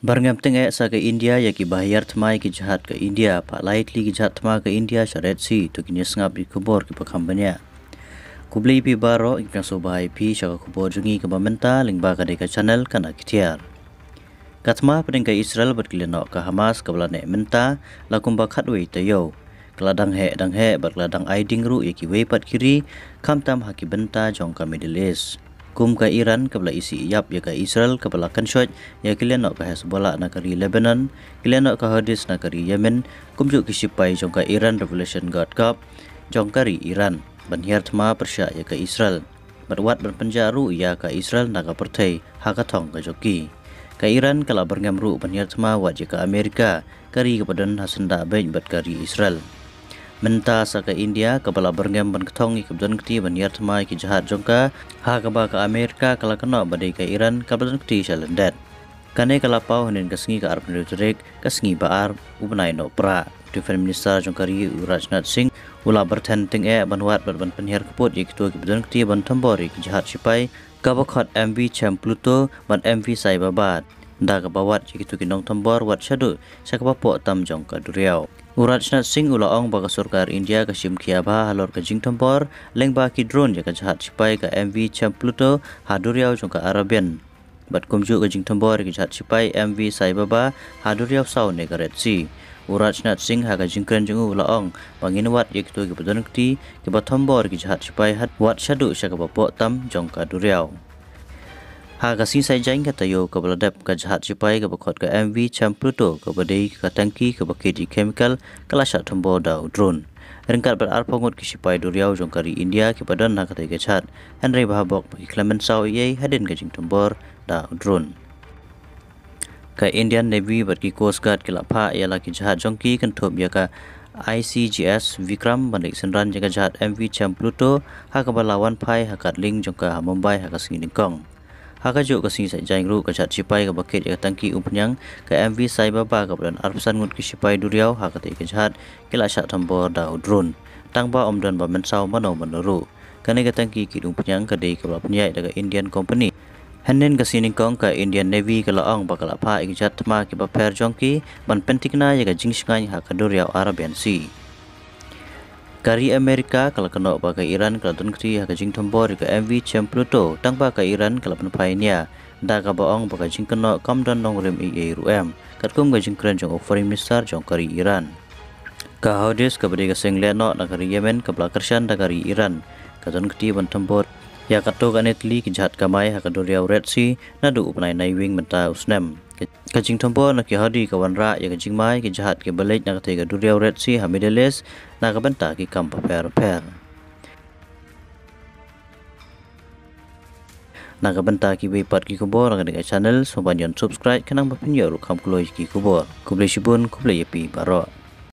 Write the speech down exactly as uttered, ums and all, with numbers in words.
Byrngem tyngeh sa ka India ïa ki ba hiar thma ïa ki jahaj ka India, phah lai tylli ki jahaj thma ka India sha Red Sea, to kin ïa sngap ïa ki khubor kiba kham bniah. Khublei phi baroh, ngi pdiang sngewbha ïa phi sha ka khubor jong ngi kaba mynta lyngba ka dei ka channel Kane Ka Kthiar. Ka thma pdeng ka Israel bad ki lynnong ka Hamas kaba la neh mynta la kumba khatwei taïew. Ka la dang heh dang heh bad ka la dang ai ding ruh ïa kiwei pat ki ri, khamtam ha ki bynta jong ka Middle East. Kum ka Iran kaba la isih ïap ïa ka Israel kaba la kynshoit ïa ki lynnong ka Hezbollah na ka ri Lebanon, ki lynnong ka Houthis na ka ri Yemen, kumjuh ki sipai jong ka Iran Revolution Guard Corps jong ka ri Iran ban hiar thma pyrshah ïa ka Israel. Bad wat ban pynjah ruh ïa ka Israel na ka pyrthei ha ka thong ka jong ki. Ka Iran ka la byrngem ruh ban hiar thma wat ïa ka Amerika, ka ri kaba don ha syndah beit bad ka ri Israel. Mynta sa ka India kaba la byrngem ban kthong ïa kaba don kti ban hiar thma ïa ki jahaj jong ka, ha kaba ka Amerika ka la kynnoh ba dei ka Iran kaba don kti sha lyndet. Kane ka la paw hynnin ka sngi ka arphew tarik, ka sngi ba ar u bnai Nohprah. U Defence Minister jong ka ri u Rajnath Singh u la byrthen tyngeh ban wad bad ban pynhiar kput ïa kito kiba don kti ban thombor ïa ki jahaj sipai kaba khot M V Chempluto bad M V Sai Baba, da kaba wad ïa kito ki nongthombor wat shaduh sha kaba poh tam jong ka duriaw. U Rajnath Singh u la ong ba ka sorkar India ka shim khia bha halor ka jingthombor lyngba ki drone ïa ka jahaj sipai ka M V Chempluto ha duriaw jong ka Arabian. Bad kumjuh ka jingthombor ïa ki jahaj sipai M V Sai Baba ha duriaw saw ne ka Red Sea. U Rajnath Singh ha ka jingkren jong u u la ong ba ngin wad ïa kito kiba don kti kiba thombor ïa ki jahaj sipai wat shaduh sha kaba poh tam jong ka duriaw. Ha ka sngi Saitjaiñ ka taïew kaba la dep, ka jahaj sipai kaba khot ka M V Chempluto kaba dei ka tangki kaba kit ïa ki chemical ka la shah thombor da u drone. Ryngkat bad arphew ngut ki sipai duriaw jong ka ri India kiba don ha katei ka jahaj, hynrei bha bok ba ki khlem mynsaw ei ei hadien ka jingthombor da u drone. Ka Indian Navy bad ki Coast Guard ki la phah ïa la ki jahaj jong ki kynthup ïa ka I C G S Vikram ban leit synran ïa ka jahaj M V Chempluto ha kaba la wan phai ha Katling jong ka ha Mumbai ha ka sngi Nyngkong. Ha kajuh ka sngi Saitjaiñ ruh ka jahaj sipai kaba kit ïa ka tangki umphniang ka M V Sai Baba kaba don arphew san ngut ki sipai duriaw ha katei ka jahaj ki la shah thombor da u drone. Tang ba ym don ba mynsaw mano mano ruh. Kane ka tangki kit umphniang ka dei kaba la pynïaid da ka Indian Company. Hynnin ka sngi Nyngkong ka Indian Navy ka la ong ba ka la phah ïa ki jahaj thma kiba pher jong ki ban pynthikna ïa ka jingshngaiñ ha ka duriaw Arabian Sea. Ka ri Amerika ka la kynnoh ba ka Iran ka la don kti ha ka jingthombor ïa ka M V Chempluto, tang ba ka Iran ka la pynphai nia, da kaba ong ba ka jingkynnoh kam don nongrim ei ei ruh em, katkum ka jingkren jong u Foreign Minister jong ka ri Iran. Ka Houthis kaba dei ka seng lehnoh na ka ri Yemen kaba la kyrshan da ka ri Iran, ka don kti ban thombor ïa katto katne tylli ki jahaj kamai ha ka duriaw Red Sea naduh u bnai Naiwieng mynta u snem. Ka jingthombor na ki Houthi ka wanrah ïa ka jingma ïa ki jahaj kiba leit na katei ka duriaw Red Sea ha Middle East na ka bynta ki kam bapher bapher. Na ka bynta kiwei pat ki khubor na kane ka channel, sngewbha ban subscribe khnang ba phin ïoh ruh kham kloi ki khubor. Khublei shibun, khublei ïa phi baroh.